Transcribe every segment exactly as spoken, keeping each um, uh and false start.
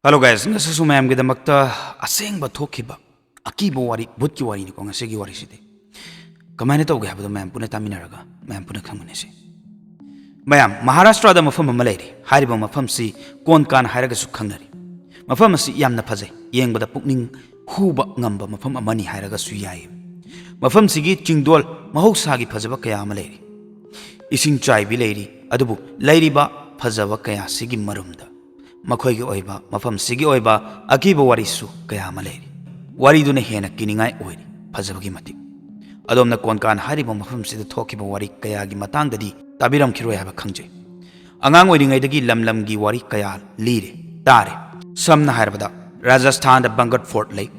Hello guys, ꯉꯁꯤꯁꯨ ꯃꯌꯥꯝꯒꯤꯗꯃꯛꯇ ꯑꯁꯦꯡꯕ ꯊꯣꯛꯈꯤꯕ ꯑꯀꯤꯕ ꯋꯥꯔꯤ, ꯚꯨꯠꯀꯤ ꯋꯥꯔꯤꯅꯤꯀꯣ ꯉꯁꯤꯒꯤ ꯋꯥꯔꯤꯁꯤꯗꯤ꯫ ꯀꯃꯥꯏꯅ ꯇꯧꯒꯦ ꯍꯥꯏꯕꯗꯣ ꯃꯌꯥꯝ ꯄꯨꯟꯅ ꯇꯥꯃꯤꯟꯅꯔꯒ ꯃꯌꯥꯝ ꯄꯨꯟꯅ ꯈꯪꯃꯤꯟꯅꯁꯤ꯫ ꯃꯌꯥꯝ, ꯃꯍꯥꯔꯥꯁꯇ꯭ꯔꯗ ꯃꯐꯝ ꯑꯃ ꯂꯩꯔꯤ꯫ ꯍꯥꯏꯔꯤꯕ ꯃꯐꯝꯁꯤ ꯀꯣꯟꯀꯥꯟ ꯍꯥꯏꯔꯒꯁꯨ ꯈꯪꯅꯔꯤ꯫ ꯃꯐꯝ ꯑꯁꯤ ꯌꯥꯝꯅ ꯐꯖꯩ, ꯌꯦꯡꯕꯗ ꯄꯨꯛꯅꯤꯡ ꯍꯨꯕ ꯉꯝꯕ ꯃꯐꯝ ꯑꯃꯅꯤ ꯍꯥꯏꯔꯒꯁꯨ ꯌꯥꯏ꯫ ꯃꯐꯝꯁꯤꯒꯤ ꯆꯤꯡꯗꯣꯜ ꯃꯍꯧꯁꯥꯒꯤ ꯐꯖꯕ ꯀꯌꯥ ꯑꯃ ꯂꯩꯔꯤ꯫ ꯏꯁꯤꯡ ꯆꯥꯏꯕꯤ ꯂꯩꯔꯤ, ꯑꯗꯨꯕꯨ ꯂꯩꯔꯤꯕ ꯐꯖꯕ ꯀꯌꯥꯁꯤꯒꯤ ꯃꯔꯨꯝꯗ ꯃꯈꯣꯏꯒꯤ ꯑꯣꯏꯕ, ꯃꯐꯝꯁꯤꯒꯤ ꯑꯣꯏꯕ ꯑꯀꯤꯕ ꯋꯥꯔꯤꯁꯨ ꯀꯌꯥ ꯑꯃ ꯂꯩꯔꯤ꯫ ꯋꯥꯔꯤꯗꯨꯅ ꯍꯦꯟꯅ ꯀꯤꯅꯤꯡꯉꯥꯏ ꯑꯣꯏꯔꯤ, ꯐꯖꯕꯒꯤ ꯃꯇꯤꯛ꯫ ꯑꯗꯣꯝꯅ ꯀꯣꯟꯀꯥꯟ ꯍꯥꯏꯔꯤꯕ ꯃꯐꯝꯁꯤꯗ ꯊꯣꯛꯈꯤꯕ ꯋꯥꯔꯤ ꯀꯌꯥꯒꯤ ꯃꯇꯥꯡꯗꯗꯤ ꯇꯥꯕꯤꯔꯝꯈꯤꯔꯣꯏ ꯍꯥꯏꯕ ꯈꯪꯖꯩ꯫ ꯑꯉꯥꯡ ꯑꯣꯏꯔꯤꯉꯩꯗꯒꯤ ꯂꯝ ꯂꯝꯒꯤ ꯋꯥꯔꯤ ꯀꯌꯥ ꯂꯤꯔꯦ, ꯇꯥꯔꯦ꯫ ꯁꯝꯅ ꯍꯥꯏꯔꯕꯗ, ꯔꯥꯖꯁꯊꯥꯟꯗ ꯕꯪꯒꯠ ꯐꯣꯔꯠ ꯂꯩ꯫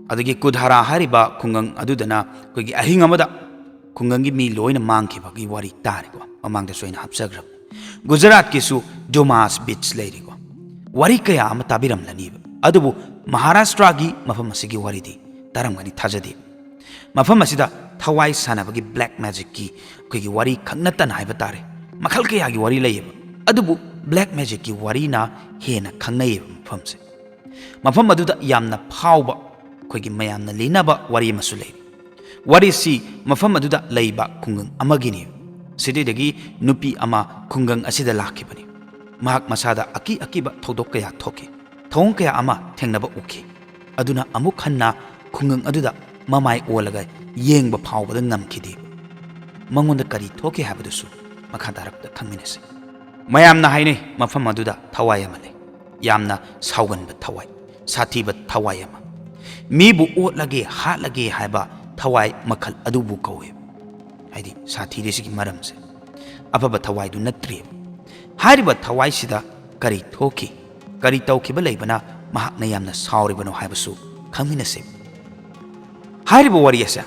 ꯑꯗꯒꯤ ꯀꯨꯗꯥꯔꯥ ꯍꯥꯏꯔꯤꯕ ꯈꯨꯡꯒꯪ ꯑꯗꯨꯗꯅ ꯑꯩꯈꯣꯏꯒꯤ ꯑꯍꯤꯡ ꯑꯃꯗ ꯈꯨꯡꯒꯪꯒꯤ ꯃꯤ ꯂꯣꯏꯅ ꯃꯥꯡꯈꯤꯕꯒꯤ ꯋꯥꯔꯤ ꯇꯥꯔꯦꯀꯣ, ꯃꯃꯥꯡꯗꯁꯨ ꯑꯩꯅ ꯍꯥꯞꯆꯈ꯭ꯔꯕꯅꯤ꯫ ꯒꯨꯖꯔꯥꯠꯀꯤꯁꯨ ꯗꯨꯃꯥꯁ ꯕꯤꯆ ꯂꯩꯔꯤꯀꯣ꯫ ꯋꯥꯔꯤ ꯀꯌꯥ ꯑꯃ ꯇꯥꯕꯤꯔꯝꯂꯅꯤꯕ, ꯑꯗꯨꯕꯨ ꯃꯍꯥꯔꯥꯁꯇ꯭ꯔꯥꯒꯤ ꯃꯐꯝ ꯑꯁꯤꯒꯤ ꯋꯥꯔꯤꯗꯤ ꯇꯥꯔꯝꯒꯅꯤ ꯊꯥꯖꯗꯦ꯫ ꯃꯐꯝ ꯑꯁꯤꯗ ꯊꯋꯥꯏ ꯁꯥꯟꯅꯕꯒꯤ, ꯕ꯭ꯂꯦꯛ ꯃꯦꯖꯤꯛꯀꯤ ꯑꯩꯈꯣꯏꯒꯤ ꯋꯥꯔꯤ ꯈꯛ ꯅꯠꯇꯅ ꯍꯥꯏꯕ ꯇꯥꯔꯦ, ꯃꯈꯜ ꯀꯌꯥꯒꯤ ꯋꯥꯔꯤ ꯂꯩꯌꯦꯕ, ꯑꯗꯨꯕꯨ ꯕ꯭ꯂꯦꯛ ꯃꯦꯖꯤꯛꯀꯤ ꯋꯥꯔꯤꯅ ꯍꯦꯟꯅ ꯈꯪꯅꯩꯌꯦꯕ ꯃꯐꯝꯁꯦ꯫ ꯃꯐꯝ ꯑꯗꯨꯗ ꯌꯥꯝꯅ ꯐꯥꯎꯕ, ꯑꯩꯈꯣꯏꯒꯤ ꯃꯌꯥꯝꯅ ꯂꯤꯅꯕ ꯋꯥꯔꯤ ꯑꯃꯁꯨ ꯂꯩꯔꯤ꯫ ꯋꯥꯔꯤꯁꯤ ꯃꯐꯝ ꯑꯗꯨꯗ ꯂꯩꯕ ꯈꯨꯡꯒꯪ ꯑꯃꯒꯤꯅꯤ꯫ ꯁꯤꯇꯤꯗꯒꯤ ꯅꯨꯄꯤ ꯑꯃ ꯈꯨꯡꯒꯪ ꯑꯁꯤꯗ ꯂꯥꯛꯈꯤꯕꯅꯤ꯫ ꯃꯍꯥꯛ ꯃꯁꯥꯗ ꯑꯀꯤ ꯑꯀꯤꯕ ꯊꯧꯗꯣꯛ ꯀꯌꯥ ꯊꯣꯛꯈꯤ꯫ ꯊꯧꯑꯣꯡ ꯀꯌꯥ ꯑꯃ ꯊꯦꯡꯅꯕ ꯎꯈꯤ꯫ ꯑꯗꯨꯅ ꯑꯃꯨꯛ ꯍꯟꯅ ꯈꯨꯡꯒꯪ ꯑꯗꯨꯗ ꯃꯃꯥꯏ ꯑꯣꯜꯂꯒ ꯌꯦꯡꯕ ꯐꯥꯎꯕꯗ ꯉꯝꯈꯤꯗꯦ꯫ ꯃꯉꯣꯟꯗ ꯀꯔꯤ ꯊꯣꯛꯈꯤ ꯍꯥꯏꯕꯗꯨꯁꯨ ꯃꯈꯥ ꯇꯥꯔꯛꯄꯗ ꯈꯪꯃꯤꯟꯅꯁꯤ꯫ ꯃꯌꯥꯝꯅ ꯍꯥꯏꯅꯩ, ꯃꯐꯝ ꯑꯗꯨꯗ ꯊꯋꯥꯏ ꯑꯃ ꯂꯩ, ꯌꯥꯝꯅ ꯁꯥꯎꯒꯟꯕ ꯊꯋꯥꯏ, ꯁꯥꯊꯤꯕ ꯊꯋꯥꯏ ꯑꯃ꯫ ꯃꯤꯕꯨ ꯑꯣꯠꯂꯒꯦ, ꯍꯥꯠꯂꯒꯦ ꯍꯥꯏꯕ ꯊꯋꯥꯏ ꯃꯈꯜ ꯑꯗꯨꯕꯨ ꯀꯧꯏ꯫ ꯍꯥꯏꯗꯤ, ꯁꯥꯊꯤꯔꯤꯁꯤꯒꯤ ꯃꯔꯝꯁꯦ ꯑꯐꯕ ꯊꯋꯥꯏꯗꯨ ꯅꯠꯇ꯭ꯔꯤꯕ꯫ ꯍꯥꯏꯔꯤꯕ ꯊꯋꯥꯏꯁꯤꯗ ꯀꯔꯤ ꯊꯣꯛꯈꯤ, ꯀꯔꯤ ꯇꯧꯈꯤꯕ ꯂꯩꯕꯅ ꯃꯍꯥꯛꯅ ꯌꯥꯝꯅ ꯁꯥꯎꯔꯤꯕꯅꯣ ꯍꯥꯏꯕꯁꯨ ꯈꯪꯃꯤꯟꯅꯁꯤ꯫ ꯍꯥꯏꯔꯤꯕ ꯋꯥꯔꯤ ꯑꯁꯦ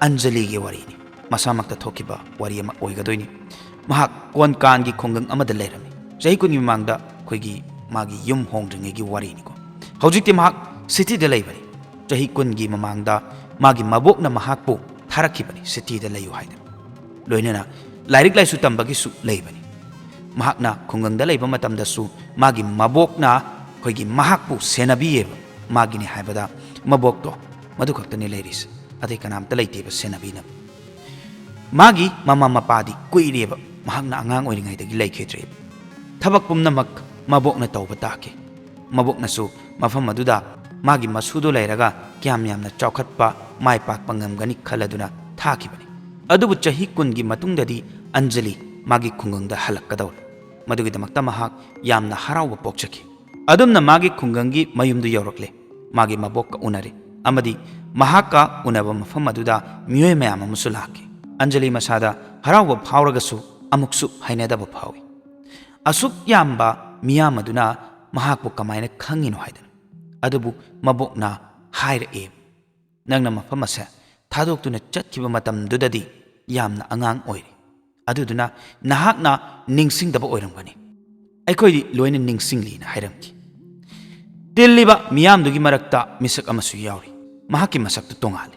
ꯑꯟꯖꯂꯤꯒꯤ ꯋꯥꯔꯤꯅꯤ꯫ ꯃꯁꯥꯃꯛꯇ ꯊꯣꯛꯈꯤꯕ ꯋꯥꯔꯤ ꯑꯃ ꯑꯣꯏꯒꯗꯣꯏꯅꯤ꯫ ꯃꯍꯥꯛ ꯀꯣꯟꯀꯥꯟꯒꯤ ꯈꯨꯡꯒꯪ ꯑꯃꯗ ꯂꯩꯔꯝꯃꯤ꯫ ꯆꯍꯤ ꯀꯨꯟꯒꯤ ꯃꯃꯥꯡꯗ ꯑꯩꯈꯣꯏꯒꯤ ꯃꯥꯒꯤ ꯌꯨꯝ ꯍꯣꯡꯗ꯭ꯔꯤꯉꯩꯒꯤ ꯋꯥꯔꯤꯅꯤꯀꯣ꯫ ꯍꯧꯖꯤꯛꯇꯤ ꯃꯍꯥꯛ ꯁꯤꯇꯤꯗ ꯂꯩꯕꯅꯤ꯫ ꯆꯍꯤ ꯀꯨꯟꯒꯤ ꯃꯃꯥꯡꯗ ꯃꯥꯒꯤ ꯃꯕꯣꯛꯅ ꯃꯍꯥꯛꯄꯨ ꯊꯥꯔꯛꯈꯤꯕꯅꯤ, ꯁꯤꯇꯤꯗ ꯂꯩꯌꯨ ꯍꯥꯏꯗꯅ꯫ ꯂꯣꯏꯅꯅ ꯂꯥꯏꯔꯤꯛ ꯂꯥꯏꯁꯨ ꯇꯝꯕꯒꯤꯁꯨ ꯂꯩꯕꯅꯤ꯫ ꯃꯍꯥꯛꯅ ꯈꯨꯡꯒꯪꯗ ꯂꯩꯕ ꯃꯇꯝꯗꯁꯨ ꯃꯥꯒꯤ ꯃꯕꯣꯛꯅ ꯑꯩꯈꯣꯏꯒꯤ ꯃꯍꯥꯛꯄꯨ ꯁꯦꯟꯅꯕꯤꯌꯦꯕ꯫ ꯃꯥꯒꯤꯅꯤ ꯍꯥꯏꯕꯗ ꯃꯕꯣꯛꯇꯣ ꯃꯗꯨ ꯈꯛꯇꯅꯤ ꯂꯩꯔꯤꯁꯦ꯫ ꯑꯇꯩ ꯀꯅꯥꯝꯇ ꯂꯩꯇꯦꯕ ꯁꯦꯟꯅꯕꯤꯅꯕ꯫ ꯃꯥꯒꯤ ꯃꯃꯥ ꯃꯄꯥꯗꯤ ꯀꯨꯏꯔꯦꯕ, ꯃꯍꯥꯛꯅ ꯑꯉꯥꯡ ꯑꯣꯏꯔꯤꯉꯩꯗꯒꯤ ꯂꯩꯈꯤꯗ꯭ꯔꯦꯕ꯫ ꯊꯕꯛ ꯄꯨꯝꯅꯃꯛ ꯃꯕꯣꯛꯅ ꯇꯧꯕ ꯇꯥꯈꯤ꯫ ꯃꯕꯣꯛꯅꯁꯨ ꯃꯐꯝ ꯑꯗꯨꯗ ꯃꯥꯒꯤ ꯃꯁꯨꯗꯨ ꯂꯩꯔꯒ ꯀꯌꯥꯝ ꯌꯥꯝꯅ ꯆꯥꯎꯈꯠꯄ, ꯃꯥꯏ ꯄꯥꯛꯄ ꯉꯝꯒꯅꯤ ꯈꯜꯂꯗꯨꯅ ꯊꯥꯈꯤꯕꯅꯤ꯫ ꯑꯗꯨꯕꯨ ꯆꯍꯤ ꯀꯨꯟꯒꯤ ꯃꯇꯨꯡꯗꯗꯤ ꯑꯟꯖꯂꯤ ꯃꯥꯒꯤ ꯈꯨꯡꯒꯪꯗ ꯍꯜꯂꯛꯀꯗꯧꯔꯦ꯫ ꯃꯗꯨꯒꯤꯗꯃꯛꯇ ꯃꯍꯥꯛ ꯌꯥꯝꯅ ꯍꯔꯥꯎꯕ ꯄꯣꯛꯆꯈꯤ꯫ ꯑꯗꯨꯝꯅ ꯃꯥꯒꯤ ꯈꯨꯡꯒꯪꯒꯤ ꯃꯌꯨꯝꯗꯨ ꯌꯧꯔꯛꯂꯦ꯫ ꯃꯥꯒꯤ ꯃꯕꯣꯛꯀ ꯎꯅꯔꯦ ꯑꯃꯗꯤ ꯃꯍꯥꯛꯀ ꯎꯅꯕ ꯃꯐꯝ ꯑꯗꯨꯗ ꯃꯤꯑꯣꯏ ꯃꯌꯥꯝ ꯑꯃꯁꯨ ꯂꯥꯛꯈꯤ꯫ ꯑꯟꯖꯂꯤ ꯃꯁꯥꯗ ꯍꯔꯥꯎꯕ ꯐꯥꯎꯔꯒꯁꯨ ꯑꯃꯨꯛꯁꯨ ꯍꯩꯅꯗꯕ ꯐꯥꯎꯏ꯫ ꯑꯁꯨꯛ ꯌꯥꯝꯕ ꯃꯤꯌꯥꯝ ꯑꯗꯨꯅ ꯃꯍꯥꯛꯄꯨ ꯀꯃꯥꯏꯅ ꯈꯪꯉꯤꯅꯣ ꯍꯥꯏꯗꯅ꯫ ꯑꯗꯨꯕꯨ ꯃꯕꯣꯛꯅ ꯍꯥꯏꯔꯛꯑꯦ, "ꯅꯪꯅ ꯃꯐꯝ ꯑꯁꯦ ꯊꯥꯗꯣꯛꯇꯨꯅ ꯆꯠꯈꯤꯕ ꯃꯇꯝꯗꯨꯗꯗꯤ ꯌꯥꯝꯅ ꯑꯉꯥꯡ ꯑꯣꯏꯔꯤ꯫ ꯑꯗꯨꯗꯨꯅ ꯅꯍꯥꯛꯅ ꯅꯤꯡꯁꯤꯡꯗꯕ ꯑꯣꯏꯔꯝꯒꯅꯤ꯫ ꯑꯩꯈꯣꯏꯗꯤ ꯂꯣꯏꯅ ꯅꯤꯡꯁꯤꯡꯂꯤꯅ" ꯍꯥꯏꯔꯝꯈꯤ꯫ ꯇꯤꯜꯂꯤꯕ ꯃꯤꯌꯥꯝꯗꯨꯒꯤ ꯃꯔꯛꯇ ꯃꯤꯁꯛ ꯑꯃꯁꯨ ꯌꯥꯎꯔꯤ꯫ ꯃꯍꯥꯛꯀꯤ ꯃꯁꯛꯇꯨ ꯇꯣꯉꯥꯜꯂꯤ꯫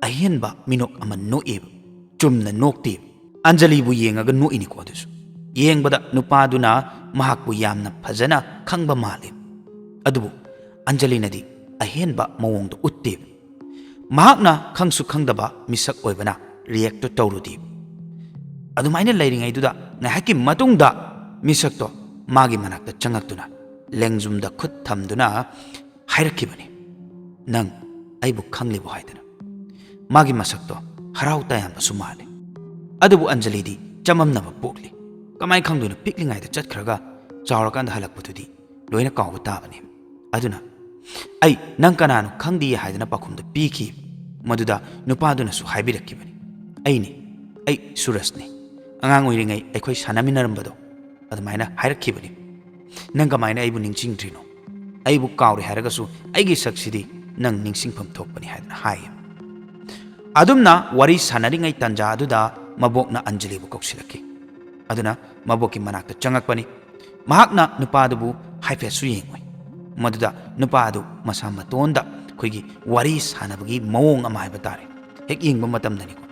ꯑꯍꯦꯟꯕ ꯃꯤꯅꯣꯛ ꯑꯃ ꯅꯣꯛꯑꯦꯕ꯫ ꯆꯨꯝꯅ ꯅꯣꯛꯇꯦꯕ꯫ ꯑꯟꯖꯂꯤꯕꯨ ꯌꯦꯡꯉꯒ ꯅꯣꯛꯏꯅꯤꯀꯣ ꯑꯗꯨꯁꯨ꯫ ꯌꯦꯡꯕꯗ ꯅꯨꯄꯥꯗꯨꯅ ꯃꯍꯥꯛꯄꯨ ꯌꯥꯝꯅ ꯐꯖꯅ ꯈꯪꯕ ꯃꯥꯜꯂꯤ꯫ ꯑꯗꯨꯕꯨ ꯑꯟꯖꯂꯤꯅꯗꯤ ꯑꯍꯦꯟꯕ ꯃꯑꯣꯡꯗ ꯎꯠꯇꯦꯕ꯫ ꯃꯍꯥꯛꯅ ꯈꯪꯁꯨ ꯈꯪꯗꯕ ꯃꯤꯁꯛ ꯑꯣꯏꯕꯅ ꯔꯤꯌꯦꯛꯇꯨ ꯇꯧꯔꯨꯗꯦꯕ꯫ ꯑꯗꯨꯃꯥꯏꯅ ꯂꯩꯔꯤꯉꯩꯗꯨꯗ ꯉꯥꯏꯍꯥꯛꯀꯤ ꯃꯇꯨꯡꯗ ꯃꯤꯁꯛꯇꯣ ꯃꯥꯒꯤ ꯃꯅꯥꯛꯇ ꯆꯪꯉꯛꯇꯨꯅ ꯂꯦꯡꯖꯨꯝꯗ ꯈꯨꯠ ꯊꯝꯗꯨꯅ ꯍꯥꯏꯔꯛꯈꯤꯕꯅꯤ, "ꯅꯪ ꯑꯩꯕꯨ ꯈꯪꯂꯤꯕꯣ?" ꯍꯥꯏꯗꯅ꯫ ꯃꯥꯒꯤ ꯃꯁꯛꯇꯣ ꯍꯔꯥꯎ ꯇꯌꯥꯝꯕꯁꯨ ꯃꯥꯜꯂꯤ꯫ ꯑꯗꯨꯕꯨ ꯑꯟꯖꯂꯤꯗꯤ ꯆꯃꯝꯅꯕ ꯄꯣꯛꯂꯤ꯫ ꯀꯃꯥꯏꯅ ꯈꯪꯗꯣꯏꯅꯣ? ꯄꯤꯛꯂꯤꯉꯩꯗ ꯆꯠꯈ꯭ꯔꯒ ꯆꯥꯎꯔꯀꯥꯟꯗ ꯍꯜꯂꯛꯄꯗꯨꯗꯤ ꯂꯣꯏꯅ ꯀꯥꯎꯕ ꯇꯥꯕꯅꯤ꯫ ꯑꯗꯨꯅ, "ꯑꯩ ꯅꯪ ꯀꯅꯥꯅꯣ ꯈꯪꯗꯦ" ꯍꯥꯏꯗꯅ ꯄꯥꯎꯈꯨꯝꯗꯨ ꯄꯤꯈꯤ꯫ ꯃꯗꯨꯗ ꯅꯨꯄꯥꯗꯨꯅꯁꯨ ꯍꯥꯏꯕꯤꯔꯛꯈꯤꯕꯅꯤ, "ꯑꯩꯅꯤ, ꯑꯩ ꯁꯨꯔꯖꯅꯤ꯫ ꯑꯉꯥꯡ ꯑꯣꯏꯔꯤꯉꯩ ꯑꯩꯈꯣꯏ ꯁꯥꯟꯅꯃꯤꯟꯅꯔꯝꯕꯗꯣ ꯑꯗꯨꯃꯥꯏꯅ ꯍꯥꯏꯔꯛꯈꯤꯕꯅꯤ꯫ ꯅꯪ ꯀꯃꯥꯏꯅ ꯑꯩꯕꯨ ꯅꯤꯡꯁꯤꯡꯗ꯭ꯔꯤꯅꯣ? ꯑꯩꯕꯨ ꯀꯥꯎꯔꯦ ꯍꯥꯏꯔꯒꯁꯨ ꯑꯩꯒꯤ ꯁꯛꯁꯤꯗꯤ ꯅꯪ ꯅꯤꯡꯁꯤꯡꯐꯝ ꯊꯣꯛꯄꯅꯤ" ꯍꯥꯏꯗꯅ ꯍꯥꯏ꯫ ꯑꯗꯨꯝꯅ ꯋꯥꯔꯤ ꯁꯥꯟꯅꯔꯤꯉꯩ ꯇꯥꯟꯖꯥ ꯑꯗꯨꯗ ꯃꯕꯣꯛꯅ ꯑꯟꯖꯂꯤꯕꯨ ꯀꯧꯁꯤꯜꯂꯛꯈꯤ꯫ ꯑꯗꯨꯅ ꯃꯕꯣꯛꯀꯤ ꯃꯅꯥꯛꯇ ꯆꯪꯉꯛꯄꯅꯤ꯫ ꯃꯍꯥꯛꯅ ꯅꯨꯄꯥꯗꯨꯕꯨ ꯍꯥꯏꯐꯦꯠꯁꯨ ꯌꯦꯡꯉꯨꯏ꯫ ꯃꯗꯨꯗ ꯅꯨꯄꯥ ꯑꯗꯨ ꯃꯁꯥ ꯃꯇꯣꯟꯗ ꯑꯩꯈꯣꯏꯒꯤ ꯋꯥꯔꯤ ꯁꯥꯟꯅꯕꯒꯤ ꯃꯑꯣꯡ ꯑꯃ ꯍꯥꯏꯕ ꯇꯥꯔꯦ, ꯍꯦꯛ ꯌꯦꯡꯕ ꯃꯇꯝꯗꯅꯤꯀꯣ,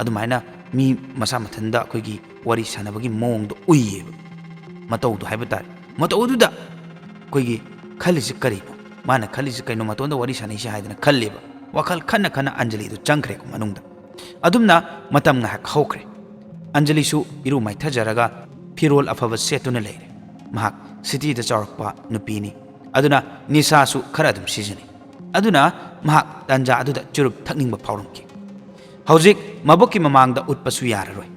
ꯑꯗꯨꯃꯥꯏꯅ ꯃꯤ ꯃꯁꯥ ꯃꯊꯟꯇ ꯑꯩꯈꯣꯏꯒꯤ ꯋꯥꯔꯤ ꯁꯥꯟꯅꯕꯒꯤ ꯃꯑꯣꯡꯗꯣ ꯎꯏꯌꯦꯕ, ꯃꯇꯧꯗꯣ ꯍꯥꯏꯕ ꯇꯥꯔꯦ꯫ ꯃꯇꯧ ꯑꯗꯨꯗ ꯑꯩꯈꯣꯏꯒꯤ ꯈꯜꯂꯤꯁꯤ ꯀꯔꯤꯅꯣ? ꯃꯥꯅ ꯈꯜꯂꯤꯁꯤ ꯀꯩꯅꯣ? ꯃꯇꯣꯟꯗ ꯋꯥꯔꯤ ꯁꯥꯟꯅꯩꯁꯦ ꯍꯥꯏꯗꯅ ꯈꯜꯂꯦꯕ꯫ ꯋꯥꯈꯜ ꯈꯟꯅ ꯈꯟꯅ ꯑꯟꯖꯂꯤꯗꯨ ꯆꯪꯈ꯭ꯔꯦꯀꯣ ꯃꯅꯨꯡꯗ꯫ ꯑꯗꯨꯝꯅ ꯃꯇꯝ ꯉꯥꯏꯍꯥꯛ ꯍꯧꯈ꯭ꯔꯦ꯫ ꯑꯟꯖꯂꯤꯁꯨ ꯏꯔꯨ ꯃꯥꯏꯊꯖꯔꯒ ꯐꯤꯔꯣꯜ ꯑꯐꯕ ꯁꯦꯠꯇꯨꯅ ꯂꯩꯔꯦ꯫ ꯃꯍꯥꯛ ꯁꯤꯇꯤꯗ ꯆꯥꯎꯔꯛꯄ ꯅꯨꯄꯤꯅꯤ꯫ ꯑꯗꯨꯅ ꯅꯤꯁꯥꯁꯨ ꯈꯔ ꯑꯗꯨꯝ ꯁꯤꯖꯤꯟꯅꯩ꯫ ꯑꯗꯨꯅ ꯃꯍꯥꯛ ꯇꯥꯟꯖꯥ ꯑꯗꯨꯗ ꯆꯨꯔꯨꯞ ꯊꯛꯅꯤꯡꯕ ꯐꯥꯎꯔꯝꯈꯤ꯫ ꯍꯧꯖꯤꯛ ꯃꯕꯨꯛꯀꯤ ꯃꯃꯥꯡꯗ ꯎꯠꯄꯁꯨ ꯌꯥꯔꯔꯣꯏ꯫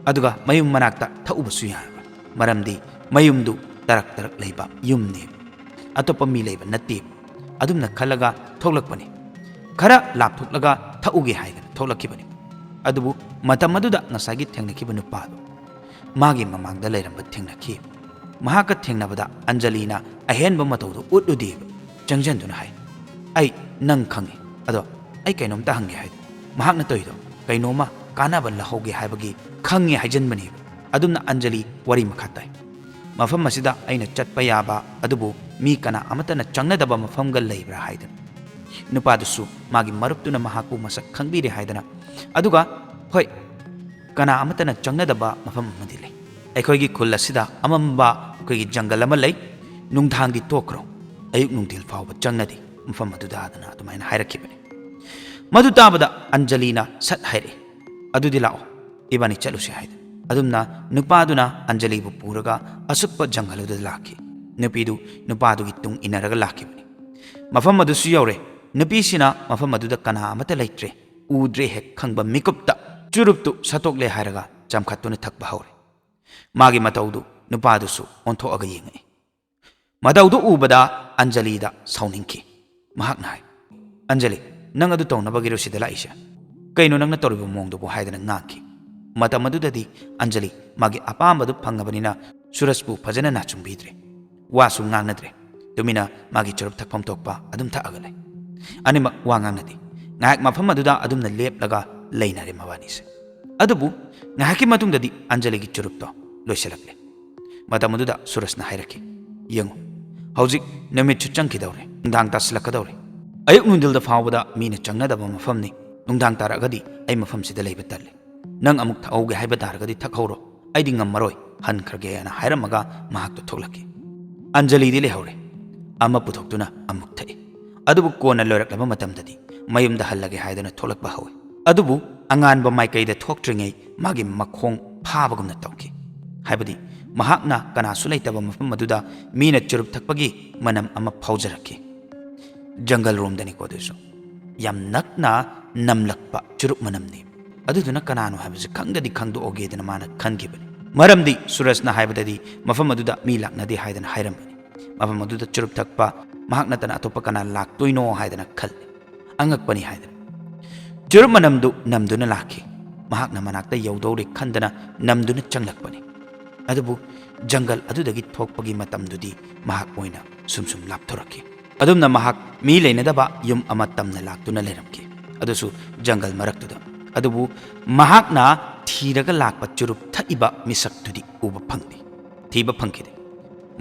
ꯑꯗꯨꯒ ꯃꯌꯨꯝ ꯃꯅꯥꯛꯇ ꯊꯛꯎꯕꯁꯨ ꯌꯥꯔꯔꯣꯏ꯫ ꯃꯔꯝꯗꯤ ꯃꯌꯨꯝꯗꯨ ꯇꯔꯛ ꯇꯔꯛ ꯂꯩꯕ ꯌꯨꯝꯅꯦꯕ꯫ ꯑꯇꯣꯞꯄ ꯃꯤ ꯂꯩꯕ ꯅꯠꯇꯦꯕ꯫ ꯑꯗꯨꯝꯅ ꯈꯜꯂꯒ ꯊꯣꯛꯂꯛꯄꯅꯤ꯫ ꯈꯔ ꯂꯥꯞꯊꯣꯛꯂꯒ ꯊꯛꯎꯒꯦ ꯍꯥꯏꯗꯅ ꯊꯣꯛꯂꯛꯈꯤꯕꯅꯤ꯫ ꯑꯗꯨꯕꯨ ꯃꯇꯝ ꯑꯗꯨꯗ ꯉꯁꯥꯏꯒꯤ ꯊꯦꯡꯅꯈꯤꯕ ꯅꯨꯄꯥꯗꯨ ꯃꯥꯒꯤ ꯃꯃꯥꯡꯗ ꯂꯩꯔꯝꯕ ꯊꯦꯡꯅꯈꯤ꯫ ꯃꯍꯥꯛꯀ ꯊꯦꯡꯅꯕꯗ ꯑꯟꯖꯂꯤꯅ ꯑꯍꯦꯟꯕ ꯃꯇꯧꯗꯨ ꯎꯠꯂꯨꯗꯦꯕ꯫ ꯆꯪꯁꯤꯟꯗꯨꯅ ꯍꯥꯏ, "ꯑꯩ ꯅꯪ ꯈꯪꯉꯤ, ꯑꯗꯣ ꯑꯩ ꯀꯩꯅꯣꯝꯇ ꯍꯪꯒꯦ ꯍꯥꯏꯗꯤ, ꯃꯍꯥꯛꯅ ꯇꯧꯔꯤꯗꯣ ꯀꯩꯅꯣꯝꯃ ꯀꯥꯟꯅꯕ ꯂꯧꯍꯧꯒꯦ ꯍꯥꯏꯕꯒꯤ ꯈꯪꯉꯦ ꯍꯥꯏꯖꯟꯕꯅꯦꯕ꯫" ꯑꯗꯨꯝꯅ ꯑꯟꯖꯂꯤ ꯋꯥꯔꯤ ꯃꯈꯥ ꯇꯥꯏ꯫ "ꯃꯐꯝ ꯑꯁꯤꯗ ꯑꯩꯅ ꯆꯠꯄ ꯌꯥꯕ, ꯑꯗꯨꯕꯨ ꯃꯤ ꯀꯅꯥ ꯑꯃꯠꯇꯅ ꯆꯪꯅꯗꯕ ꯃꯐꯝꯒ ꯂꯩꯕ꯭ꯔꯥ?" ꯍꯥꯏꯗꯅ꯫ ꯅꯨꯄꯥꯗꯨꯁꯨ ꯃꯥꯒꯤ ꯃꯔꯨꯞꯇꯨꯅ ꯃꯍꯥꯛꯄꯨ ꯃꯁꯛ ꯈꯪꯕꯤꯔꯦ ꯍꯥꯏꯗꯅ꯫ ꯑꯗꯨꯒ, "ꯍꯣꯏ, ꯀꯅꯥ ꯑꯃꯠꯇꯅ ꯆꯪꯅꯗꯕ ꯃꯐꯝ ꯑꯃꯗꯤ ꯂꯩ꯫ ꯑꯩꯈꯣꯏꯒꯤ ꯈꯨꯜ ꯑꯁꯤꯗ ꯑꯃꯝꯕ ꯑꯩꯈꯣꯏꯒꯤ ꯖꯪꯒꯜ ꯑꯃ ꯂꯩ꯫ ꯅꯨꯡꯗꯥꯡꯗꯤ ꯇꯣꯛꯈ꯭ꯔꯣ, ꯑꯌꯨꯛ ꯅꯨꯡꯊꯤꯜ ꯐꯥꯎꯕ ꯆꯪꯅꯗꯦ ꯃꯐꯝ ꯑꯗꯨꯗ" ꯍꯥꯏꯗꯅ ꯑꯗꯨꯃꯥꯏꯅ ꯍꯥꯏꯔꯛꯈꯤꯕꯅꯤ꯫ ꯃꯗꯨ ꯇꯥꯕꯗ ꯑꯟꯖꯂꯤꯅ ꯁꯠ ꯍꯥꯏꯔꯛꯏ, "ꯑꯗꯨꯗꯤ ꯂꯥꯛꯑꯣ, ꯏꯕꯥꯅꯤ ꯆꯠꯂꯨꯁꯤ" ꯍꯥꯏꯗꯅ꯫ ꯑꯗꯨꯝꯅ ꯅꯨꯄꯥꯗꯨꯅ ꯑꯟꯖꯂꯤꯕꯨ ꯄꯨꯔꯒ ꯑꯁꯨꯛꯄ ꯖꯪꯒꯜ ꯑꯗꯨꯗ ꯂꯥꯛꯈꯤ꯫ ꯅꯨꯄꯤꯗꯨ ꯅꯨꯄꯥꯗꯨꯒꯤ ꯇꯨꯡ ꯏꯟꯅꯔꯒ ꯂꯥꯛꯈꯤꯕꯅꯤ꯫ ꯃꯐꯝ ꯑꯗꯨꯁꯨ ꯌꯧꯔꯦ꯫ ꯅꯨꯄꯤꯁꯤꯅ ꯃꯐꯝ ꯑꯗꯨꯗ ꯀꯅꯥ ꯑꯃꯠꯇ ꯂꯩꯇ꯭ꯔꯦ, ꯎꯗ꯭ꯔꯦ ꯍꯦꯛ ꯈꯪꯕ ꯃꯤꯀꯨꯞꯇ ꯆꯨꯔꯨꯞꯇꯨ ꯁꯠꯇꯣꯛꯂꯦ ꯍꯥꯏꯔꯒ ꯆꯝꯈꯠꯇꯨꯅ ꯊꯛꯄ ꯍꯧꯔꯦ꯫ ꯃꯥꯒꯤ ꯃꯇꯧꯗꯨ ꯅꯨꯄꯥꯗꯨꯁꯨ ꯑꯣꯟꯊꯣꯛꯑꯒ ꯌꯦꯡꯉꯛꯏ꯫ ꯃꯇꯧꯗꯨ ꯎꯕꯗ ꯑꯟꯖꯂꯤꯗ ꯁꯥꯎꯅꯤꯡꯈꯤ꯫ ꯃꯍꯥꯛꯅ ꯍꯥꯏ, "ꯑꯟꯖꯂꯤ, ꯅꯪ ꯑꯗꯨ ꯇꯧꯅꯕꯒꯤꯔꯣ ꯁꯤꯗ ꯂꯥꯛꯏꯁꯦ? ꯀꯩꯅꯣ ꯅꯪꯅ ꯇꯧꯔꯤꯕ ꯃꯑꯣꯡꯗꯨꯕꯨ?" ꯍꯥꯏꯗꯅ ꯉꯥꯡꯈꯤ꯫ ꯃꯇꯝ ꯑꯗꯨꯗꯗꯤ ꯑꯟꯖꯂꯤ ꯃꯥꯒꯤ ꯑꯄꯥꯝꯕꯗꯨ ꯐꯪꯉꯕꯅꯤꯅ ꯁꯨꯔꯖꯄꯨ ꯐꯖꯅ ꯅꯥꯆꯨꯡꯕꯤꯗ꯭ꯔꯦ꯫ ꯋꯥꯁꯨ ꯉꯥꯡꯅꯗ꯭ꯔꯦ꯫ ꯇꯨꯃꯤꯟꯅ ꯃꯥꯒꯤ ꯆꯨꯔꯨꯞ ꯊꯛꯐꯝ ꯊꯣꯛꯄ ꯑꯗꯨꯝ ꯊꯛꯑꯒ ꯂꯩ꯫ ꯑꯅꯤꯃꯛ ꯋꯥ ꯉꯥꯡꯅꯗꯦ꯫ ꯉꯥꯏꯍꯥꯛ ꯃꯐꯝ ꯑꯗꯨꯗ ꯑꯗꯨꯝꯅ ꯂꯦꯞꯂꯒ ꯂꯩꯅꯔꯦ ꯃꯕꯥꯅꯤꯁꯦ꯫ ꯑꯗꯨꯕꯨ ꯉꯥꯏꯍꯥꯛꯀꯤ ꯃꯇꯨꯡꯗꯗꯤ ꯑꯟꯖꯂꯤꯒꯤ ꯆꯨꯔꯨꯞꯇꯣ ꯂꯣꯏꯁꯤꯜꯂꯛꯂꯦ꯫ ꯃꯇꯝ ꯑꯗꯨꯗ ꯁꯨꯔꯖꯅ ꯍꯥꯏꯔꯛꯈꯤ, "ꯌꯦꯡꯉꯨ, ꯍꯧꯖꯤꯛ ꯅꯨꯃꯤꯠꯁꯨ ꯆꯪꯈꯤꯗꯧꯔꯦ, ꯅꯨꯡꯗꯥꯡ ꯇꯥꯁꯤꯜꯂꯛꯀꯗꯧꯔꯦ꯫ ꯑꯌꯨꯛ ꯅꯨꯡꯊꯤꯜꯗ ꯐꯥꯎꯕꯗ ꯃꯤꯅ ꯆꯪꯅꯗꯕ ꯃꯐꯝꯅꯤ꯫ ꯅꯨꯡꯗꯥꯡ ꯇꯥꯔꯛꯑꯒꯗꯤ ꯑꯩ ꯃꯐꯝꯁꯤꯗ ꯂꯩꯕ ꯇꯜꯂꯤ꯫ ꯅꯪ ꯑꯃꯨꯛ ꯊꯛꯍꯧꯒꯦ ꯍꯥꯏꯕ ꯇꯥꯔꯒꯗꯤ ꯊꯛꯍꯧꯔꯣ, ꯑꯩꯗꯤ ꯉꯝꯃꯔꯣꯏ, ꯍꯟꯈ꯭ꯔꯒꯦꯅ" ꯍꯥꯏꯔꯝꯃꯒ ꯃꯍꯥꯛꯇꯣ ꯊꯣꯛꯂꯛꯈꯤ꯫ ꯑꯟꯖꯂꯤꯗꯤ ꯂꯩꯍꯧꯔꯦ꯫ ꯑꯃ ꯄꯨꯊꯣꯛꯇꯨꯅ ꯑꯃꯨꯛ ꯊꯛꯏ꯫ ꯑꯗꯨꯕꯨ ꯀꯣꯟꯅ ꯂꯣꯏꯔꯛꯂꯕ ꯃꯇꯝꯗꯗꯤ ꯃꯌꯨꯝꯗ ꯍꯜꯂꯒꯦ ꯍꯥꯏꯗꯨꯅ ꯊꯣꯛꯂꯛꯄ ꯍꯧꯏ꯫ ꯑꯗꯨꯕꯨ ꯑꯉꯥꯟꯕ ꯃꯥꯏꯀꯩꯗ ꯊꯣꯛꯇ꯭ꯔꯤꯉꯩ ꯃꯥꯒꯤ ꯃꯈꯣꯡ ꯐꯥꯕꯒꯨꯝꯅ ꯇꯧꯈꯤ꯫ ꯍꯥꯏꯕꯗꯤ ꯃꯍꯥꯛꯅ ꯀꯅꯥꯁꯨ ꯂꯩꯇꯕ ꯃꯐꯝ ꯑꯗꯨꯗ ꯃꯤꯅ ꯆꯨꯔꯨꯞ ꯊꯛꯄꯒꯤ ꯃꯅꯝ ꯑꯃ ꯐꯥꯎꯖꯔꯛꯈꯤ꯫ ꯖꯪꯒꯜ ꯔꯣꯝꯗꯅꯤꯀꯣ ꯑꯗꯨꯁꯨ꯫ ꯌꯥꯝ ꯅꯛꯅ ꯅꯝꯂꯛꯄ ꯆꯨꯔꯨꯞ ꯃꯅꯝꯅꯤ꯫ ꯑꯗꯨꯗꯨꯅ ꯀꯅꯥꯅꯣ ꯍꯥꯏꯕꯁꯤ ꯈꯪꯗꯗꯤ ꯈꯪꯗꯣꯛꯑꯒꯦꯗꯅ ꯃꯥꯅ ꯈꯟꯈꯤꯕꯅꯤ꯫ ꯃꯔꯝꯗꯤ ꯁꯨꯔꯖꯅ ꯍꯥꯏꯕꯗꯗꯤ ꯃꯐꯝ ꯑꯗꯨꯗ ꯃꯤ ꯂꯥꯛꯅꯗꯦ ꯍꯥꯏꯗꯅ ꯍꯥꯏꯔꯝꯕꯅꯤ꯫ ꯃꯐꯝ ꯑꯗꯨꯗ ꯆꯨꯔꯨꯞ ꯊꯛꯄ ꯃꯍꯥꯛ ꯅꯠꯇꯅ ꯑꯇꯣꯞꯄ ꯀꯅꯥ ꯂꯥꯛꯇꯣꯏꯅꯣ ꯍꯥꯏꯗꯅ ꯈꯜꯂꯤ꯫ ꯑꯉꯛꯄꯅꯤ ꯍꯥꯏꯗꯅ꯫ ꯆꯨꯔꯨꯞ ꯃꯅꯝꯗꯨ ꯅꯝꯗꯨꯅ ꯂꯥꯛꯈꯤ꯫ ꯃꯍꯥꯛꯅ ꯃꯅꯥꯛꯇ ꯌꯧꯗꯧꯔꯦ ꯈꯟꯗꯅ ꯅꯝꯗꯨꯅ ꯆꯪꯂꯛꯄꯅꯤ꯫ ꯑꯗꯨꯕꯨ ꯖꯪꯒꯜ ꯑꯗꯨꯗꯒꯤ ꯊꯣꯛꯄꯒꯤ ꯃꯇꯝꯗꯨꯗꯤ ꯃꯍꯥꯛ ꯑꯣꯏꯅ ꯁꯨꯝ ꯁꯨꯝ ꯂꯥꯞꯊꯣꯔꯛꯈꯤ꯫ ꯑꯗꯨꯝꯅ ꯃꯍꯥꯛ ꯃꯤ ꯂꯩꯅꯗꯕ ꯌꯨꯝ ꯑꯃ ꯇꯝꯅ ꯂꯥꯛꯇꯨꯅ ꯂꯩꯔꯝꯈꯤ꯫ ꯑꯗꯨꯁꯨ ꯖꯪꯒꯜ ꯃꯔꯛꯇꯨꯗ꯫ ꯑꯗꯨꯕꯨ ꯃꯍꯥꯛꯅ ꯊꯤꯔꯒ ꯂꯥꯛꯄ ꯆꯨꯔꯨꯞ ꯊꯛꯏꯕ ꯃꯤꯁꯛꯇꯨꯗꯤ ꯎꯕ ꯐꯪꯗꯦ꯫ ꯊꯤꯕ ꯐꯪꯈꯤꯗꯦ꯫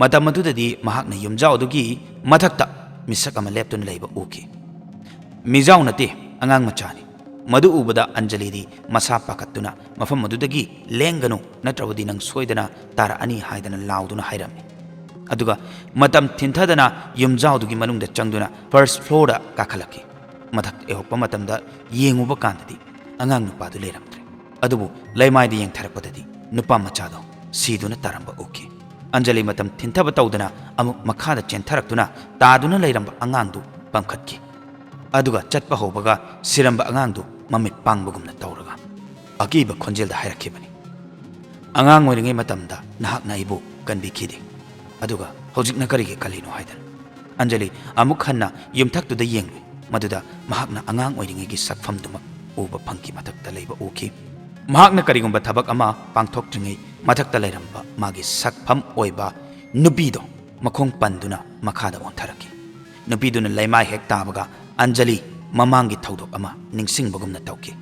ꯃꯇꯝ ꯑꯗꯨꯗꯗꯤ ꯃꯍꯥꯛꯅ ꯌꯨꯝꯖꯥꯎ ꯑꯗꯨꯒꯤ ꯃꯊꯛꯇ ꯃꯤꯁꯛ ꯑꯃ ꯂꯦꯞꯇꯨꯅ ꯂꯩꯕ ꯎꯈꯤ꯫ ꯃꯤꯖꯥꯎ ꯅꯠꯇꯦ, ꯑꯉꯥꯡ ꯃꯆꯥꯅꯤ꯫ ꯃꯗꯨ ꯎꯕꯗ ꯑꯟꯖꯂꯤꯗꯤ ꯃꯁꯥ ꯄꯥꯈꯠꯇꯨꯅ ꯃꯐꯝ ꯑꯗꯨꯗꯒꯤ "ꯂꯦꯡꯒꯅꯨ, ꯅꯠꯇ꯭ꯔꯕꯗꯤ ꯅꯪ ꯁꯣꯏꯗꯅ ꯇꯥꯔꯛꯑꯅꯤ" ꯍꯥꯏꯗꯅ ꯂꯥꯎꯗꯨꯅ ꯍꯥꯏꯔꯝꯃꯤ꯫ ꯑꯗꯨꯒ ꯃꯇꯝ ꯊꯤꯟꯊꯗꯅ ꯌꯨꯝꯖꯥꯎꯗꯨꯒꯤ ꯃꯅꯨꯡꯗ ꯆꯪꯗꯨꯅ first floorꯗ ꯀꯥꯈꯠꯂꯛꯈꯤ꯫ ꯃꯊꯛꯇ ꯌꯧꯔꯛꯄ ꯃꯇꯝꯗ ꯌꯦꯡꯉꯨꯕ ꯀꯥꯟꯗꯗꯤ ꯑꯉꯥꯡ ꯅꯨꯄꯥꯗꯨ ꯂꯩꯔꯝꯗ꯭ꯔꯦ꯫ ꯑꯗꯨꯕꯨ ꯂꯩꯃꯥꯏꯗ ꯌꯦꯡꯊꯔꯛꯄꯗꯗꯤ ꯅꯨꯄꯥ ꯃꯆꯥꯗꯣ ꯁꯤꯗꯨꯅ ꯇꯥꯔꯝꯕ ꯎꯈꯤ꯫ ꯑꯟꯖꯂꯤ ꯃꯇꯝ ꯊꯤꯟꯊꯕ ꯇꯧꯗꯅ ꯑꯃꯨꯛ ꯃꯈꯥꯗ ꯆꯦꯟꯊꯔꯛꯇꯨꯅ ꯇꯥꯗꯨꯅ ꯂꯩꯔꯝꯕ ꯑꯉꯥꯡꯗꯨ ꯄꯝꯈꯠꯈꯤ꯫ ꯑꯗꯨꯒ ꯆꯠꯄ ꯍꯧꯕꯒ ꯁꯤꯔꯝꯕ ꯑꯉꯥꯡꯗꯨ ꯃꯃꯤꯠ ꯄꯥꯡꯕꯒꯨꯝꯅ ꯇꯧꯔꯒ ꯑꯀꯤꯕ ꯈꯣꯟꯖꯦꯜꯗ ꯍꯥꯏꯔꯛꯈꯤꯕꯅꯤ, "ꯑꯉꯥꯡ ꯑꯣꯏꯔꯤꯉꯩ ꯃꯇꯝꯗ ꯅꯍꯥꯛꯅ ꯑꯩꯕꯨ ꯀꯟꯕꯤꯈꯤꯗꯦ, ꯑꯗꯨꯒ ꯍꯧꯖꯤꯛꯅ ꯀꯔꯤꯒꯤ ꯀꯜꯂꯤꯅꯣ?" ꯍꯥꯏꯗꯅ꯫ ꯑꯟꯖꯂꯤ ꯑꯃꯨꯛ ꯍꯟꯅ ꯌꯨꯝꯊꯛꯇꯨꯗ ꯌꯦꯡꯂꯨꯏ꯫ ꯃꯗꯨꯗ ꯃꯍꯥꯛꯅ ꯑꯉꯥꯡ ꯑꯣꯏꯔꯤꯉꯩꯒꯤ ꯁꯛꯐꯝꯗꯨꯃꯛ ꯎꯕ ꯐꯪꯈꯤ꯫ ꯃꯊꯛꯇ ꯂꯩꯕ ꯎꯈꯤ꯫ ꯃꯍꯥꯛꯅ ꯀꯔꯤꯒꯨꯝꯕ ꯊꯕꯛ ꯑꯃ ꯄꯥꯡꯊꯣꯛꯇ꯭ꯔꯤꯉꯩ ꯃꯊꯛꯇ ꯂꯩꯔꯝꯕ ꯃꯥꯒꯤ ꯁꯛꯐꯝ ꯑꯣꯏꯕ ꯅꯨꯄꯤꯗꯣ ꯃꯈꯣꯡ ꯄꯟꯗꯨꯅ ꯃꯈꯥꯗ ꯑꯣꯟꯊꯔꯛꯈꯤ꯫ ꯅꯨꯄꯤꯗꯨꯅ ꯂꯩꯃꯥꯏ ꯍꯦꯛ ꯇꯥꯕꯒ ꯑꯟꯖꯂꯤ ꯃꯃꯥꯡꯒꯤ ꯊꯧꯗꯣꯛ ꯑꯃ ꯅꯤꯡꯁꯤꯡꯕꯒꯨꯝꯅ ꯇꯧꯈꯤ꯫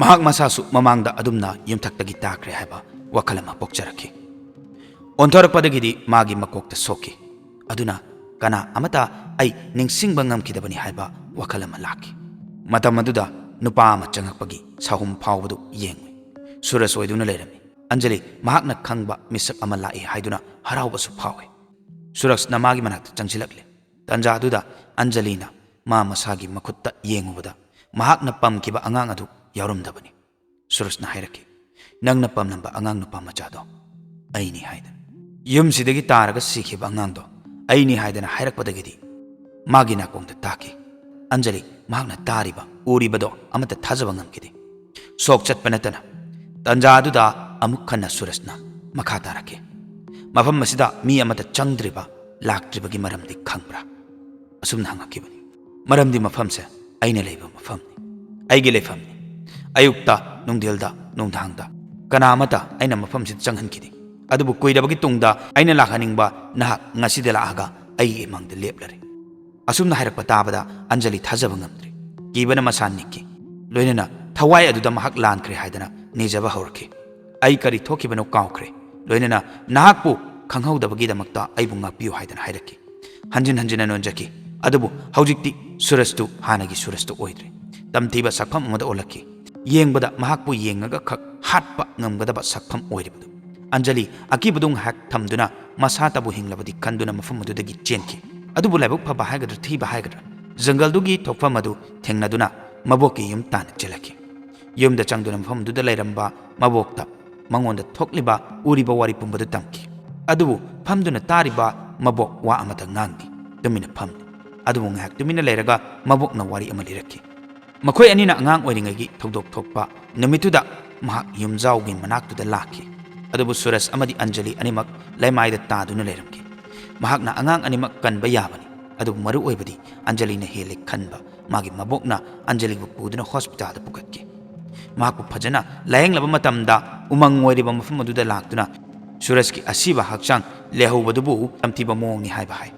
ꯃꯍꯥꯛ ꯃꯁꯥꯁꯨ ꯃꯃꯥꯡꯗ ꯑꯗꯨꯝꯅ ꯌꯨꯝꯊꯛꯇꯒꯤ ꯇꯥꯈ꯭ꯔꯦ ꯍꯥꯏꯕ ꯋꯥꯈꯜ ꯑꯃ ꯄꯣꯛꯆꯔꯛꯈꯤ꯫ ꯑꯣꯟꯊꯣꯔꯛꯄꯗꯒꯤꯗꯤ ꯃꯥꯒꯤ ꯃꯀꯣꯛꯇ ꯁꯣꯛꯈꯤ꯫ ꯑꯗꯨꯅ ꯀꯅꯥ ꯑꯃꯠꯇ ꯑꯩ ꯅꯤꯡꯁꯤꯡꯕ ꯉꯝꯈꯤꯗꯕꯅꯤ ꯍꯥꯏꯕ ꯋꯥꯈꯜ ꯑꯃ ꯂꯥꯛꯈꯤ꯫ ꯃꯇꯝ ꯑꯗꯨꯗ ꯅꯨꯄꯥ ꯑꯃ ꯆꯪꯉꯛꯄꯒꯤ ꯁꯥꯍꯨꯝ ꯐꯥꯎꯕꯗꯨ ꯌꯦꯡꯂꯨꯏ꯫ ꯁꯨꯔꯖ ꯑꯣꯏꯗꯨꯅ ꯂꯩꯔꯝꯃꯤ꯫ ꯑꯟꯖꯂꯤ ꯃꯍꯥꯛꯅ ꯈꯪꯕ ꯃꯤꯁꯛ ꯑꯃ ꯂꯥꯛꯏ ꯍꯥꯏꯗꯨꯅ ꯍꯔꯥꯎꯕꯁꯨ ꯐꯥꯎꯏ꯫ ꯁꯨꯔꯖꯅ ꯃꯥꯒꯤ ꯃꯅꯥꯛꯇ ꯆꯪꯁꯤꯜꯂꯛꯂꯦ꯫ ꯇꯥꯟꯖꯥ ꯑꯗꯨꯗ ꯑꯟꯖꯂꯤꯅ ꯃꯥ ꯃꯁꯥꯒꯤ ꯃꯈꯨꯠꯇ ꯌꯦꯡꯉꯨꯕꯗ ꯃꯍꯥꯛꯅ ꯄꯝꯈꯤꯕ ꯑꯉꯥꯡ ꯑꯗꯨ ꯌꯥꯎꯔꯝꯗꯕꯅꯤ꯫ ꯁꯨꯔꯖꯅ ꯍꯥꯏꯔꯛꯈꯤ, "ꯅꯪꯅ ꯄꯝꯂꯝꯕ ꯑꯉꯥꯡ ꯅꯨꯄꯥ ꯃꯆꯥꯗꯣ ꯑꯩꯅꯤ" ꯍꯥꯏꯗꯅ꯫ ꯌꯨꯝꯁꯤꯗꯒꯤ ꯇꯥꯔꯒ ꯁꯤꯈꯤꯕ ꯑꯉꯥꯡꯗꯣ ꯑꯩꯅꯤ ꯍꯥꯏꯗꯅ ꯍꯥꯏꯔꯛꯄꯗꯒꯤꯗꯤ ꯃꯥꯒꯤ ꯅꯥꯀꯣꯡꯗ ꯇꯥꯈꯤ꯫ ꯑꯟꯖꯂꯤ ꯃꯍꯥꯛꯅ ꯇꯥꯔꯤꯕ, ꯎꯔꯤꯕꯗꯣ ꯑꯃꯠꯇ ꯊꯥꯖꯕ ꯉꯝꯈꯤꯗꯦ꯫ ꯁꯣꯛ ꯆꯠꯄ ꯅꯠꯇꯅ ꯇꯥꯟꯖꯥ ꯑꯗꯨꯗ ꯑꯃꯨꯛ ꯍꯟꯅ ꯁꯨꯔꯖꯅ ꯃꯈꯥ ꯇꯥꯔꯛꯈꯤ, "ꯃꯐꯝ ꯑꯁꯤꯗ ꯃꯤ ꯑꯃꯠꯇ ꯆꯪꯗ꯭ꯔꯤꯕ, ꯂꯥꯛꯇ꯭ꯔꯤꯕꯒꯤ ꯃꯔꯝꯗꯤ ꯈꯪꯕ꯭ꯔꯥ?" ꯑꯁꯨꯝꯅ ꯍꯪꯉꯛꯈꯤꯕꯅꯤ꯫ "ꯃꯔꯝꯗꯤ ꯃꯐꯝꯁꯦ ꯑꯩꯅ ꯂꯩꯕ ꯃꯐꯝꯅꯤ, ꯑꯩꯒꯤ ꯂꯩꯐꯝꯅꯤ꯫ ꯑꯌꯨꯛꯇ, ꯅꯨꯡꯊꯤꯜꯗ, ꯅꯨꯡꯗꯥꯡꯗ ꯀꯅꯥ ꯑꯃꯠꯇ ꯑꯩꯅ ꯃꯐꯝꯁꯤꯗ ꯆꯪꯍꯟꯈꯤꯗꯦ꯫ ꯑꯗꯨꯕꯨ ꯀꯨꯏꯔꯕꯒꯤ ꯇꯨꯡꯗ ꯑꯩꯅ ꯂꯥꯛꯍꯟꯅꯤꯡꯕ ꯅꯍꯥꯛ ꯉꯁꯤꯗ ꯂꯥꯛꯑꯒ ꯑꯩꯒꯤ ꯏꯃꯥꯡꯗ ꯂꯦꯞꯂꯔꯦ꯫" ꯑꯁꯨꯝꯅ ꯍꯥꯏꯔꯛꯄ ꯇꯥꯕꯗ ꯑꯟꯖꯂꯤ ꯊꯥꯖꯕ ꯉꯝꯗ꯭ꯔꯦ꯫ ꯀꯤꯕꯅ ꯃꯁꯥ ꯅꯤꯛꯈꯤ꯫ ꯂꯣꯏꯅꯅ ꯊꯋꯥꯏ ꯑꯗꯨꯗ ꯃꯍꯥꯛ ꯂꯥꯟꯈ꯭ꯔꯦ ꯍꯥꯏꯗꯅ ꯅꯤꯖꯕ ꯍꯧꯔꯛꯈꯤ꯫ "ꯑꯩ ꯀꯔꯤ ꯊꯣꯛꯈꯤꯕꯅꯣ ꯀꯥꯎꯈ꯭ꯔꯦ꯫ ꯂꯣꯏꯅꯅ ꯅꯍꯥꯛꯄꯨ ꯈꯪꯍꯧꯗꯕꯒꯤꯗꯃꯛꯇ ꯑꯩꯕꯨ ꯉꯥꯛꯄꯤꯌꯨ" ꯍꯥꯏꯗꯅ ꯍꯥꯏꯔꯛꯈꯤ꯫ ꯍꯟꯖꯤꯟ ꯍꯟꯖꯤꯟꯅ ꯅꯣꯟꯖꯈꯤ꯫ ꯑꯗꯨꯕꯨ ꯍꯧꯖꯤꯛꯇꯤ ꯁꯨꯔꯖꯇꯨ ꯍꯥꯟꯅꯒꯤ ꯁꯨꯔꯖꯇꯨ ꯑꯣꯏꯗ꯭ꯔꯦ꯫ ꯇꯝꯊꯤꯕ ꯁꯛꯐꯝ ꯑꯃꯗ ꯑꯣꯜꯂꯛꯈꯤ꯫ ꯌꯦꯡꯕꯗ ꯃꯍꯥꯛꯄꯨ ꯌꯦꯡꯉꯒ ꯈꯛ ꯍꯥꯠꯄ ꯉꯝꯒꯗꯕ ꯁꯛꯐꯝ ꯑꯣꯏꯔꯤꯕꯗꯨ꯫ ꯑꯟꯖꯂꯤ ꯑꯀꯤꯕꯗꯨ ꯉꯥꯏꯍꯥꯛ ꯊꯝꯗꯨꯅ ꯃꯁꯥꯇꯕꯨ ꯍꯤꯡꯂꯕꯗꯤ ꯈꯟꯗꯨꯅ ꯃꯐꯝ ꯑꯗꯨꯗꯒꯤ ꯆꯦꯟꯈꯤ꯫ ꯑꯗꯨꯕꯨ ꯂꯥꯏꯕꯛ ꯐꯕ ꯍꯥꯏꯒꯗ꯭ꯔꯥ ꯊꯤꯕ ꯍꯥꯏꯒꯗ꯭ꯔꯥ, ꯖꯪꯒꯜꯗꯨꯒꯤ ꯊꯣꯛꯐꯝ ꯑꯗꯨ ꯊꯦꯡꯅꯗꯨꯅ ꯃꯕꯣꯛꯀꯤ ꯌꯨꯝ ꯇꯥꯟꯅ ꯆꯦꯜꯂꯛꯈꯤ꯫ ꯌꯨꯝꯗ ꯆꯪꯗꯨꯅ ꯃꯐꯝꯗꯨꯗ ꯂꯩꯔꯝꯕ ꯃꯕꯣꯛꯇ ꯃꯉꯣꯟꯗ ꯊꯣꯛꯂꯤꯕ, ꯎꯔꯤꯕ ꯋꯥꯔꯤ ꯄꯨꯝꯕꯗꯨ ꯇꯝꯈꯤ꯫ ꯑꯗꯨꯕꯨ ꯐꯝꯗꯨꯅ ꯇꯥꯔꯤꯕ ꯃꯕꯣꯛ ꯋꯥ ꯑꯃꯠꯇ ꯉꯥꯡꯗꯦ, ꯇꯨꯃꯤꯟꯅ ꯐꯝꯂꯤ꯫ ꯑꯗꯨꯕꯨ ꯉꯥꯏꯍꯥꯛ ꯇꯨꯃꯤꯟꯅ ꯂꯩꯔꯒ ꯃꯕꯣꯛꯅ ꯋꯥꯔꯤ ꯑꯃ ꯂꯤꯔꯛꯈꯤ꯫ ꯃꯈꯣꯏ ꯑꯅꯤꯅ ꯑꯉꯥꯡ ꯑꯣꯏꯔꯤꯉꯩꯒꯤ ꯊꯧꯗꯣꯛ ꯊꯣꯛꯄ ꯅꯨꯃꯤꯠꯇꯨꯗ ꯃꯍꯥꯛ ꯌꯨꯝꯖꯥꯎꯒꯤ ꯃꯅꯥꯛꯇꯨꯗ ꯂꯥꯛꯈꯤ꯫ ꯑꯗꯨꯕꯨ ꯁꯨꯔꯖ ꯑꯃꯗꯤ ꯑꯟꯖꯂꯤ ꯑꯅꯤꯃꯛ ꯂꯩꯃꯥꯏꯗ ꯇꯥꯗꯨꯅ ꯂꯩꯔꯝꯈꯤ꯫ ꯃꯍꯥꯛꯅ ꯑꯉꯥꯡ ꯑꯅꯤꯃꯛ ꯀꯟꯕ ꯌꯥꯕꯅꯤ, ꯑꯗꯨꯕꯨ ꯃꯔꯨ ꯑꯣꯏꯕꯗꯤ ꯑꯟꯖꯂꯤꯅ ꯍꯦꯜꯂꯦ ꯈꯟꯕ ꯃꯥꯒꯤ ꯃꯕꯣꯛꯅ ꯑꯟꯖꯂꯤꯕꯨ ꯄꯨꯗꯨꯅ ꯍꯣꯁꯄꯤꯇꯥꯜꯗ ꯄꯨꯈꯠꯈꯤ꯫ ꯃꯍꯥꯛꯄꯨ ꯐꯖꯅ ꯂꯥꯌꯦꯡꯂꯕ ꯃꯇꯝꯗ ꯎꯃꯪ ꯑꯣꯏꯔꯤꯕ ꯃꯐꯝ ꯑꯗꯨꯗ ꯂꯥꯛꯇꯨꯅ ꯁꯨꯔꯖꯀꯤ ꯑꯁꯤꯕ ꯍꯛꯆꯥꯡ ꯂꯩꯍꯧꯕꯗꯨꯕꯨ ꯇꯝꯊꯤꯕ ꯃꯑꯣꯡꯅꯤ ꯍꯥꯏꯕ ꯍꯥꯏ꯫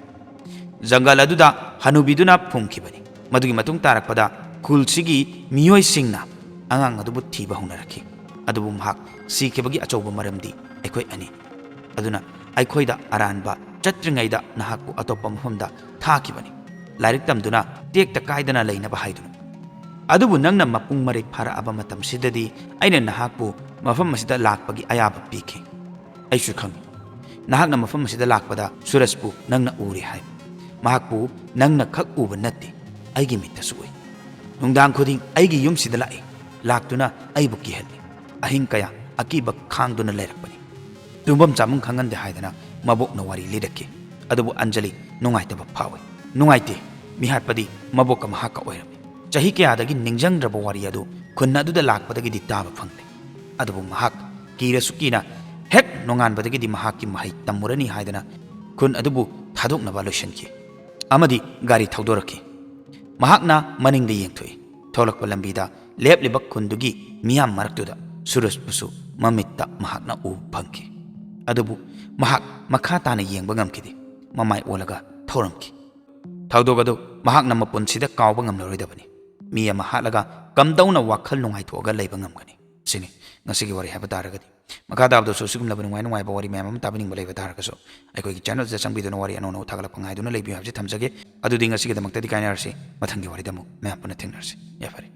ꯖꯪꯒꯜ ꯑꯗꯨꯗ ꯍꯅꯨꯕꯤꯗꯨꯅ ꯐꯨꯝꯈꯤꯕꯅꯤ꯫ ꯃꯗꯨꯒꯤ ꯃꯇꯨꯡ ꯇꯥꯔꯛꯄꯗ ꯈꯨꯜꯁꯤꯒꯤ ꯃꯤꯑꯣꯏꯁꯤꯡꯅ ꯑꯉꯥꯡ ꯑꯗꯨꯕꯨ ꯊꯤꯕ ꯍꯧꯅꯔꯛꯈꯤ꯫ ꯑꯗꯨꯕꯨ ꯃꯍꯥꯛ ꯁꯤꯈꯤꯕꯒꯤ ꯑꯆꯧꯕ ꯃꯔꯝꯗꯤ ꯑꯩꯈꯣꯏ ꯑꯅꯤ꯫ ꯑꯗꯨꯅ ꯑꯩꯈꯣꯏꯗ ꯑꯔꯥꯟꯕ ꯆꯠꯇ꯭ꯔꯤꯉꯩꯗ ꯅꯍꯥꯛꯄꯨ ꯑꯇꯣꯞꯄ ꯃꯐꯝꯗ ꯊꯥꯈꯤꯕꯅꯤ, ꯂꯥꯏꯔꯤꯛ ꯇꯝꯗꯨꯅ ꯇꯦꯛꯇ ꯀꯥꯏꯗꯅ ꯂꯩꯅꯕ ꯍꯥꯏꯗꯨꯅ꯫ ꯑꯗꯨꯕꯨ ꯅꯪꯅ ꯃꯄꯨꯡ ꯃꯔꯩ ꯐꯥꯔꯛꯑꯕ ꯃꯇꯝꯁꯤꯗꯗꯤ ꯑꯩꯅ ꯅꯍꯥꯛꯄꯨ ꯃꯐꯝ ꯑꯁꯤꯗ ꯂꯥꯛꯄꯒꯤ ꯑꯌꯥꯕ ꯄꯤꯈꯤ꯫ ꯑꯩꯁꯨ ꯈꯪꯏ, "ꯅꯍꯥꯛꯅ ꯃꯐꯝ ꯑꯁꯤꯗ ꯂꯥꯛꯄꯗ ꯁꯨꯔꯖꯄꯨ ꯅꯪꯅ ꯎꯔꯦ" ꯍꯥꯏ꯫ "ꯃꯍꯥꯛꯄꯨ ꯅꯪꯅ ꯈꯛ ꯎꯕ ꯅꯠꯇꯦ, ꯑꯩꯒꯤ ꯃꯤꯠꯇꯁꯨ ꯎꯏ꯫ ꯅꯨꯡꯗꯥꯡ ꯈꯨꯗꯤꯡ ꯑꯩꯒꯤ ꯌꯨꯝꯁꯤꯗ ꯂꯥꯛꯏ, ꯂꯥꯛꯇꯨꯅ ꯑꯩꯕꯨ ꯀꯤꯍꯜꯂꯤ꯫ ꯑꯍꯤꯡ ꯀꯌꯥ ꯑꯀꯤꯕ ꯈꯥꯡꯗꯨꯅ ꯂꯩꯔꯛꯄꯅꯤ꯫ ꯇꯨꯝꯐꯝ ꯆꯥꯐꯝ ꯈꯪꯍꯟꯗꯦ" ꯍꯥꯏꯗꯅ ꯃꯕꯣꯛꯅ ꯋꯥꯔꯤ ꯂꯤꯔꯛꯈꯤ꯫ ꯑꯗꯨꯕꯨ ꯑꯟꯖꯂꯤ ꯅꯨꯡꯉꯥꯏꯇꯕ ꯐꯥꯎꯏ꯫ "ꯅꯨꯡꯉꯥꯏꯇꯦ, ꯃꯤꯍꯥꯠꯄꯗꯤ ꯃꯕꯣꯛꯀ ꯃꯍꯥꯛꯀ ꯑꯣꯏꯔꯝꯃꯤ꯫ ꯆꯍꯤ ꯀꯌꯥꯗꯒꯤ ꯅꯤꯡꯁꯤꯡꯗ꯭ꯔꯕ ꯋꯥꯔꯤ ꯑꯗꯨ ꯈꯨꯟ ꯑꯗꯨꯗ ꯂꯥꯛꯄꯗꯒꯤꯗꯤ ꯇꯥꯕ ꯐꯪꯂꯦ꯫ ꯑꯗꯨꯕꯨ ꯃꯍꯥꯛ ꯀꯤꯔꯁꯨ ꯀꯤꯅ ꯍꯦꯛ ꯅꯣꯡꯉꯥꯟꯕꯗꯒꯤꯗꯤ ꯃꯍꯥꯛꯀꯤ ꯃꯍꯩ ꯇꯝꯃꯨꯔꯅꯤ" ꯍꯥꯏꯗꯅ ꯈꯨꯟ ꯑꯗꯨꯕꯨ ꯊꯥꯗꯣꯛꯅꯕ ꯂꯣꯏꯁꯤꯟꯈꯤ꯫ ꯑꯃꯗꯤ ꯒꯥꯔꯤ ꯊꯧꯗꯣꯔꯛꯈꯤ꯫ ꯃꯍꯥꯛꯅ ꯃꯅꯤꯡꯗ ꯌꯦꯡꯊꯣꯛꯏ꯫ ꯊꯣꯛꯂꯛꯄ ꯂꯝꯕꯤꯗ ꯂꯦꯞꯂꯤꯕ ꯈꯨꯟꯗꯨꯒꯤ ꯃꯤꯌꯥꯝ ꯃꯔꯛꯇꯨꯗ ꯁꯨꯔꯖꯄꯨꯁꯨ ꯃꯃꯤꯠꯇ ꯃꯍꯥꯛꯅ ꯎꯕ ꯐꯪꯈꯤ꯫ ꯑꯗꯨꯕꯨ ꯃꯍꯥꯛ ꯃꯈꯥ ꯇꯥꯅ ꯌꯦꯡꯕ ꯉꯝꯈꯤꯗꯦ꯫ ꯃꯃꯥꯏ ꯑꯣꯜꯂꯒ ꯊꯧꯔꯝꯈꯤ꯫ ꯊꯧꯗꯣꯛ ꯑꯗꯨ ꯃꯍꯥꯛꯅ ꯃꯄꯨꯟꯁꯤꯗ ꯀꯥꯎꯕ ꯉꯝꯂꯔꯣꯏꯗꯕꯅꯤ꯫ ꯃꯤ ꯑꯃ ꯍꯥꯠꯂꯒ ꯀꯝꯗꯧꯅ ꯋꯥꯈꯜ ꯅꯨꯡꯉꯥꯏꯊꯣꯛꯑꯒ ꯂꯩꯕ ꯉꯝꯒꯅꯤ? ꯁꯤꯅꯤ ꯉꯁꯤꯒꯤ ꯋꯥꯔꯤ ꯍꯥꯏꯕ ꯇꯥꯔꯒꯗꯤ꯫ ꯃꯈꯥ ꯇꯥꯕꯗꯁꯨ ꯑꯁꯤꯒꯨꯝꯂꯕ ꯅꯨꯡꯉꯥꯏ ꯅꯨꯡꯉꯥꯏꯕ ꯋꯥꯔꯤ ꯃꯌꯥꯝ ꯑꯃ ꯇꯥꯕꯤꯅꯤꯡꯕ ꯂꯩꯕ ꯇꯥꯔꯒꯁꯨ ꯑꯩꯈꯣꯏꯒꯤ ꯆꯦꯅꯦꯜꯁꯤꯗ ꯆꯪꯕꯤꯗꯨꯅ ꯋꯥꯔꯤ ꯑꯅꯧ ꯑꯅꯧꯕ ꯊꯥꯒꯠꯂꯛꯄ ꯉꯥꯏꯗꯨꯅ ꯂꯩꯕꯤꯌꯨ ꯍꯥꯏꯕꯁꯤ ꯊꯝꯖꯒꯦ꯫ ꯑꯗꯨꯗꯤ ꯉꯁꯤꯒꯤꯗꯃꯛꯇꯗꯤ ꯀꯥꯏꯅꯔꯁꯤ꯫ ꯃꯊꯪꯒꯤ ꯋꯥꯔꯤꯗ ꯑꯃꯨꯛ ꯃꯌꯥꯝ ꯄꯨꯟꯅ ꯊꯦꯡꯅꯔꯁꯤ꯫ ꯌꯥꯏꯐꯔꯦ꯫